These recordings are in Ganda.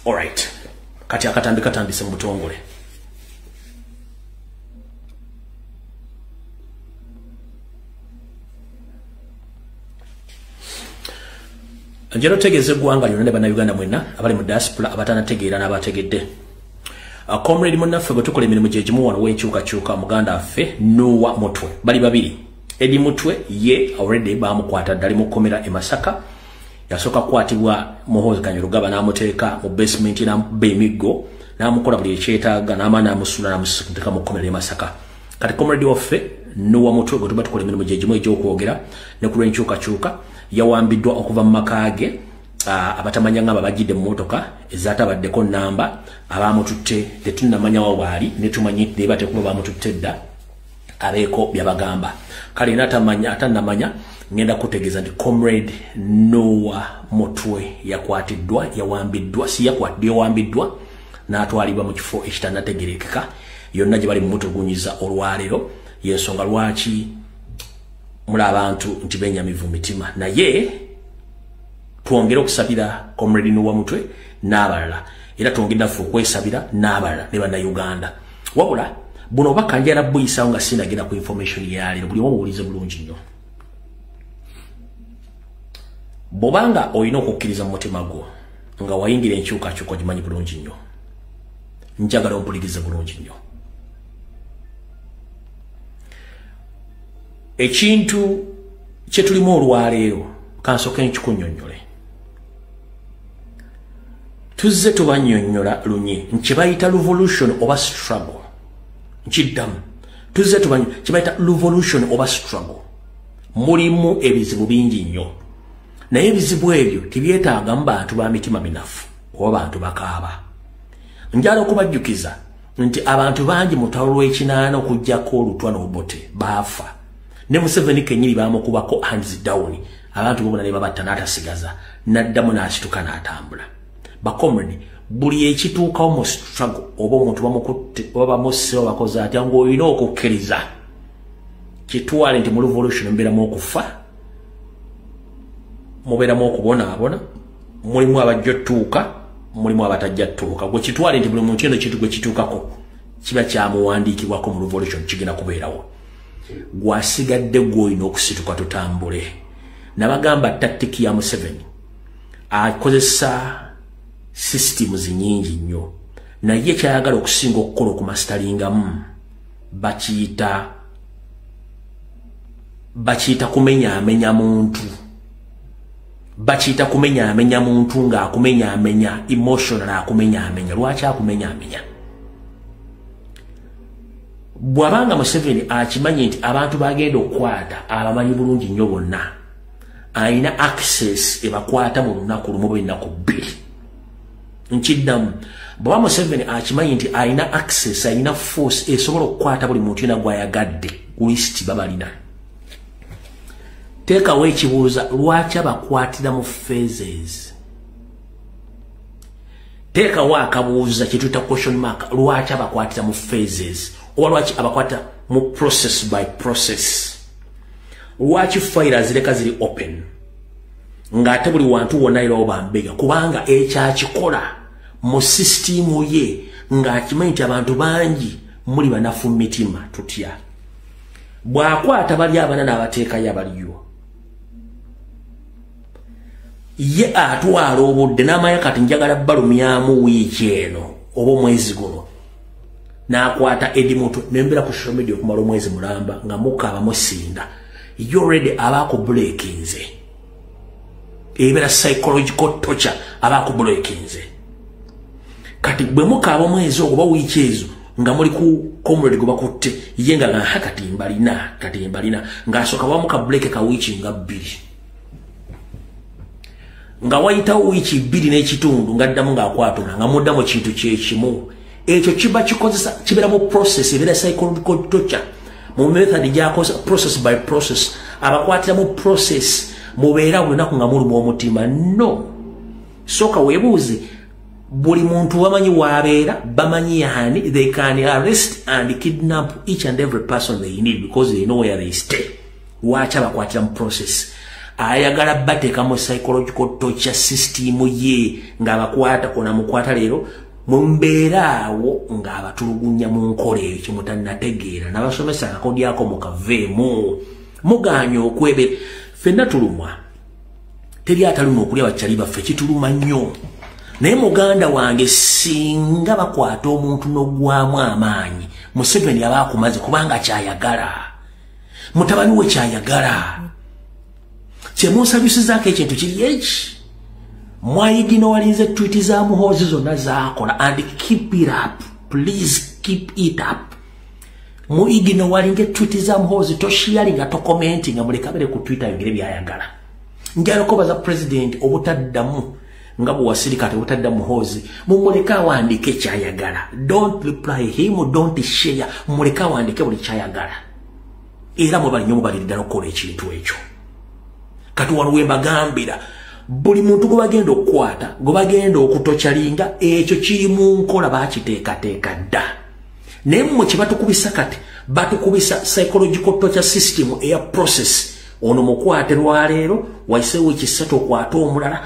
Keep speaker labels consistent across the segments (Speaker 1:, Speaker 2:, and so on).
Speaker 1: Alright, kati akatambi katandise mu butongole. Njero tegeeze eggwanga lyonna ne bannayuganda mwenna abali mu diaspora abatanategeera n'abategedde. Comrade munnaffe gwe tukola emirimu gye gimu wano w'enkyukakyuka, muganda waffe Noah Mutwe, bali babiri. Eddie Mutwe ye already bamukwata ddali mu kkomera e Masaka. Yasooka kukwatibwa Muhoozi Kainerugaba n'amuteeka mu basement, n'amukuba emiggo, n'amukola buli ekyetaaga, n'amala n'amusuula n'amuteeka mu kkomera e Masaka. Kati comrade waffe Noah Mutwe gwe tuba tukola emirimu gye gimu egy'okwogera ne ku lw'enkyukakyuka yawambiddwa okuva mu maka ge. Abatamanya ngamba bajjidde mu mmotoka ezatabaddeko namba, abamututte tetunnamanya wa waali, ne tumanyi ne batekuba bamututte dda abeeko byabagamba. Kale natamanya atannamanya ngenda kutegeeza nti comrade Noah Mutwe yakwatiddwa, yawambiddwa, si yakwatiddwa, yawambiddwa n'atwalibwa mu kifo ekitanategerekeka yonna gye bali mumutugunyiza olwaleero. Yensonga lwaki muli abantu nti benyamivu mitima, naye twongere okusabira comrade Noah Mutwe n'abalala, era twongere naffe okwesabira n'abalala ne bannayuganda. Wabula buno obubaka njala buyisaawo nga sinagenda ku information yaleero, buli omu obuwulize bulungi nnyo. Bw'obanga olina okukkiriza mu mutima gwo nga wayingira enkyukakyuka ogimanyi bulungi nnyo, njagala ompulirize bulungi nnyo. Ekintu kye tulimu olwaleero kansooke nkikunnyonnyole. Tuzze tubannyonnyola lunye nti bayita revolution oba struggle. Nkiddamu, tuzze kibayita revolution oba struggle. Mulimu ebizibu bingi nnyo, naye ebizibu ebyo tebyetaaga mu bantu ba mitima minafu oba bantu bakaaba. Njala okubajjukiza nti abantu bangi mu lutalo lw'ekinaana okuggyako Olutwa n'Obote baafa. Ne Museveni kennyini baamukubako hands down, abantu bonna ne babatta n'atasigaza, n'addamu n'asituka n'atambula. Bacomrade, buli ekituukawo mu struggle oba omuntu bamukutte oba bamusse oba bakoze atya, ng'olina okukkiriza kitwale nti mu revolution mubeeramu okufa, mubeeramu okubonaabona, mulimu abajja ottuuka, mulimu abatajja ttuuka. Gwe kitwale nti buli muntu eno ekintu gwe kituukako kiba kyamuwandiikibwako mu revolution, kigenda kubeerawo. Gwasigadde gw'olina okusituka tutambule. Nabagamba tactic ya Museveni akozesa systems nyingi nnyo, naye kyayagala okusinga okukola okumasitalingamu bakiyita kumenyaamenya muntu, bakiyita kumenyaamenya muntu ng'akumenyaamenya emotional, akumenyaamenya. Lwaki akumenyaamenya? Bw'abanga Museveni akimanyi nti abantu bagenda okukwata abamanyi bulungi nnyo bonna, alina access ebakwata mu lunaku lumu oba ennaku bbiri. Nkiddamu, bw'aba Museveni akimanyi nti alina access, alina force esobola okukwata buli muntu yena gw'ayagadde ku list babalina. Teekawo ekibuuza, lwaki abakwatira mu phases? Teekawo akabuuza kyetuyita question mark, lwaki abakwatira mu phases oba lwaki abakwata mu process by process? Lwaki fayiro azireka ziri open ng'ate buli wantu wonna erawo bambega? Kubanga ekyakikola mu sisitimu ye ng'akimanyi nti abantu bangi muli banafu mu mitima, tutya. Bw'akwata bali abana n'abateekayo abaliyo, ye atwala obudde n'amanya kati njagala balumyamu wiiki eno oba omwezi guno, n'akwata Eddie Mutwe nembeera ku social media okumala omwezi mulamba nga mukaaba musinda. Ye already aba akubreakinze, ebeera psychological torture, aba akubreakinze. Kati bwe mukaaba omwezi ogwo oba wiiki ezo nga muli ku comrade gwe bakutte, ye nga nga kati mbalina, kati mbalina, ng'asooka wamu ka break ka wiiki nga bbiri, nga wayitawo wiiki 2 n'ekitundu ng'addamu ng'akwatula nga muddamu kintu kyekimu. Ekyo kiba kikozesa kibeera mu process, ebeera psychological torture mu method gy'akozesa process by process, abakwatira mu process, mubeera buli lunaku nga muluma omutima. No, sooka weebuuze, buli muntu bamanyi waabeera, bamanyi yani, they can arrest and kidnap each and every person they need because they know where they stay. Lwaki abakwatira mu process? Ayagala bateeka mu psychological torture system ye ng'abakwata onamukwata leero mumbeera awo ng'abatulugunya mu nkola eyo kyemutannategeera. N'abasomesa akakodyako mukaveemu, muganye okwebera. Ffenna tulumwa, teri ataluma okulya bakyali baffe, kituluma nnyo. Naye muganda wange, singa bakwata omuntu n'oggwamu amaanyi, Museveni aba akumaze, kubanga kyayagala mutabani we kyayagala. Kyemunsabisizaako ekintu kiri eki, mwayigino walinze tweet za Muhoozi zonna zaakola, and keep it up, please keep it up. Muigino walinge tweet za Muhoozi, tosharinga, tocommentinga, mulekabere ku Twitter yogere byayagala. Njagala okubaza president obutaddamu nga bwewasirika tebutadda Muhoozi, mumuleke awandiike kyayagala. Don't reply him, don't share, mumuleke awandiike buli kyayagala. Era mwebali nnyo, mubaliri ddala okukola ekintu ekyo. Kati wano wembagambira, buli muntu gwe bagenda okukwata, gwe bagenda okutorturinga, ekyo kiri mu nkola, bakiteekateeka dda. Naye mmwe kye batukubisa kati, batukubisa psychological torture system eya process. Ono mukwate lwaleero, wayiseewo ekisatu okwate omulala.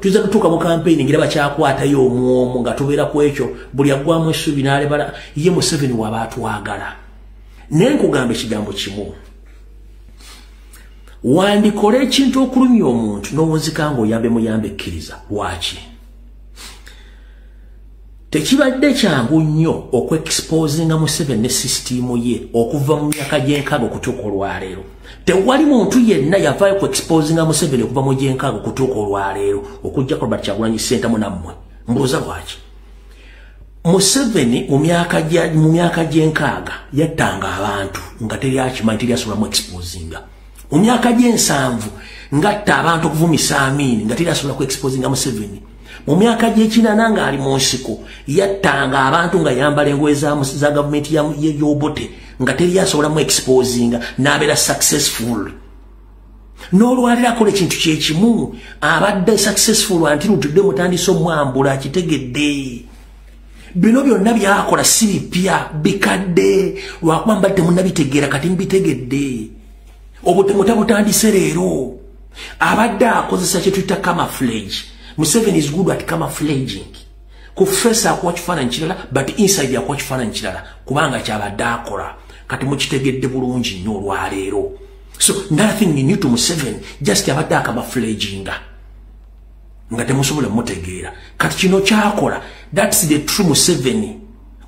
Speaker 1: Tuyinza tutuuka mu kampeyini ngira bakyakwatayo omwomu nga tubeera ku ekyo, buli aggwamu essuubi n'alebala. Ye Museveni waba atwagala. Naye nkugamba ekigambo kimu, wandikola ekintu okulumya omuntu n'owunzika ng'oyambe muyambe, ekkiriza. Lwaki tekibadde kyangu nnyo okwexposinga Museveni ne sisitiimu ye okuva mu myaka gy'enkaaga okutuuka olwaleero? Tewali muntu yenna yavaayo ku exposinga Museveni okuva mu gy'enkaaga okutuuka olwaleero okuggyako Robert Kyagulanyi Ssentamu nammwe. Mbuuza, lwaki Museveni mu myaka gy'enkaaga yattanga abantu nga teri akimanyi, teri asobola mu exposinga? Mu myaka gy'ensanvu ngatta abantu okuvumisa Amiini nga teri asobola ku exposinga Museveni. Mu myaka gy'ekinana ng'ali mu nsiko yattanga abantu nga yambala engoye za gavumenti y'Obote nga teri asobola mu exposinga, n'abeera successful. N'olwaliro akola ekintu kyekimu, abadde successful anti lutudde mutandise omwambula akitegedde. Bino byonna byakola si bipya, bikadde, lwakuba mbadde temunnabitegeera, kati mubitegedde. Obutemu tabutandise leero, abadde akozesa kye tuyita camouflage. Museveni is good at camouflaging. Ku face akuwa kifaananyi kirala, but inside akuwa kifaananyi kirala, kubanga kyabadde akola. Kati mukitegedde bulungi nnyo olwaleero. So nothing new to Museveni, just abadde acamouflaginga nga temusobola mutegeera. Kati kino kyakola, that's the true Museveni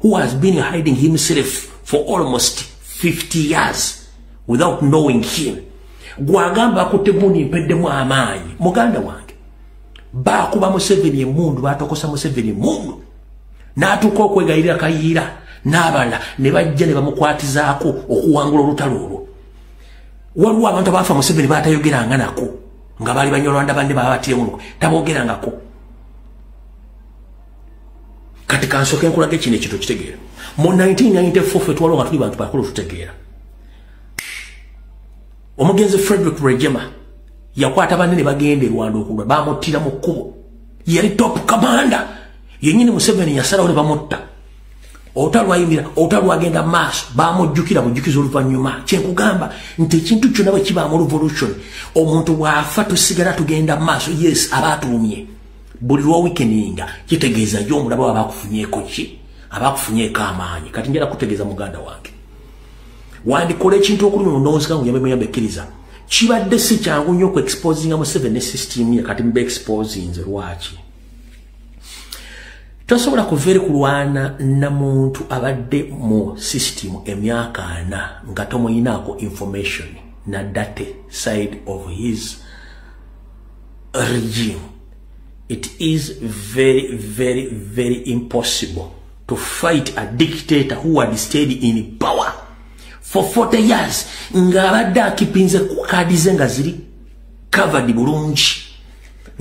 Speaker 1: who has been hiding himself for almost 50 years without knowing him. Gwagamba akutte gundi mpeddemu amaanyi, muganda wange, bakuba Museveni emundu, batokosa Museveni emundu n'atuuka okwegayirira Kayiira n'abalala ne bajja ne bamukwatizaako okuwangula olutalo olwo. Waliwo abantu abafa Museveni batayogeranga nako nga baali Banyarwanda banne babatiremu, tabogerangako. Kati kansooke nkulaga kino ekintu kitegeera. Mu 1994 fe twaliwo nga tuli bantu bakulu tutegeera. Omugenzi Frederick Rwigema yakwata banne ne bagenda e Rwanda okulwa, bamuttira mu kkubo. Yali top commander yennyini. Museveni yasalawo ne bamutta. Olutalo lwayimira, olutalo lwagenda maaso, bamujjukira bujjukiza oluvannyuma. Kyenkugamba nti ekintu kyonna bwe kibaamu revolution, omuntu bw'afa tusigala tugenda maaso. Yes, aba atulumye buli lwa weakeninga, kitegeeza yo omulaba aba akufunyeeko ki, aba akufunyeeko amaanyi. Kati njala kutegeeza muganda wange, wandikola ekintu okulumya ondowooza nga uyambe muyambe, ekkiriza. Kibadde si kyangu nnyo okuexposinga Museveni ne system ye, kati mbe exposinze. Lwaki tosobola kuva eri kulwana na muntu abadde mu system emyaka 40 nga tomuyinaako information na dirty side of his regime? It is very, very, very impossible to fight a dictator who had stayed in power for 40 years ng'abadde akeepinze kadi ze nga ziri covered bulungi,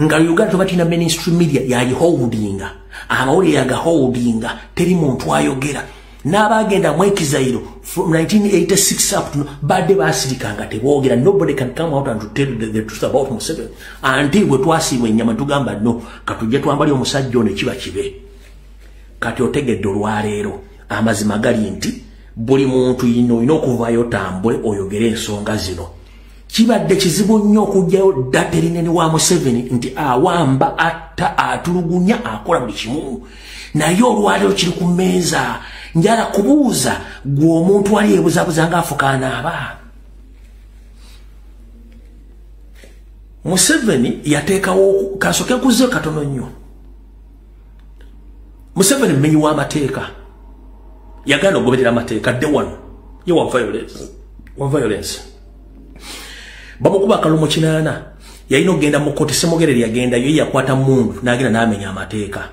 Speaker 1: nga Uganda toba tulina mainstream media yagiholdinga, amawulire yagaholdinga, teri muntu ayogera. N'abagenda mu exile from 1986 up to badde basirikanga teboogera. Nobody can come out and to tell the truth about Museveni until bwe twasiibwa ennyama tugamba no, katujje twambali omusajja ono ekiba kibe. Kati otegedde olwaleero amazima gali nti buli muntu yino olina okuvaayo otambule oyogere ensonga zino. Kibadde kizibu nnyo okuggyayo data erinene wa Museveni nti awamba, atta, atulugunya, akola buli kimu. Naye olwaleero kiri ku mmeeza. Njala kubuuza gwe omuntu ali ebuzabuza ng'afukaanaaba. Museveni yateekawo, kansooke nkuze katono nnyo. Museveni mmenyi w'amateeka, yagaana okugoberera amateeka. Dde wano ye wa violence. Bamukuba akalulu mu 8, yalina okugenda mu kkooti. Ssemogerere yagendayo, ye yakwata mundu n'agenda n'amenya amateeka.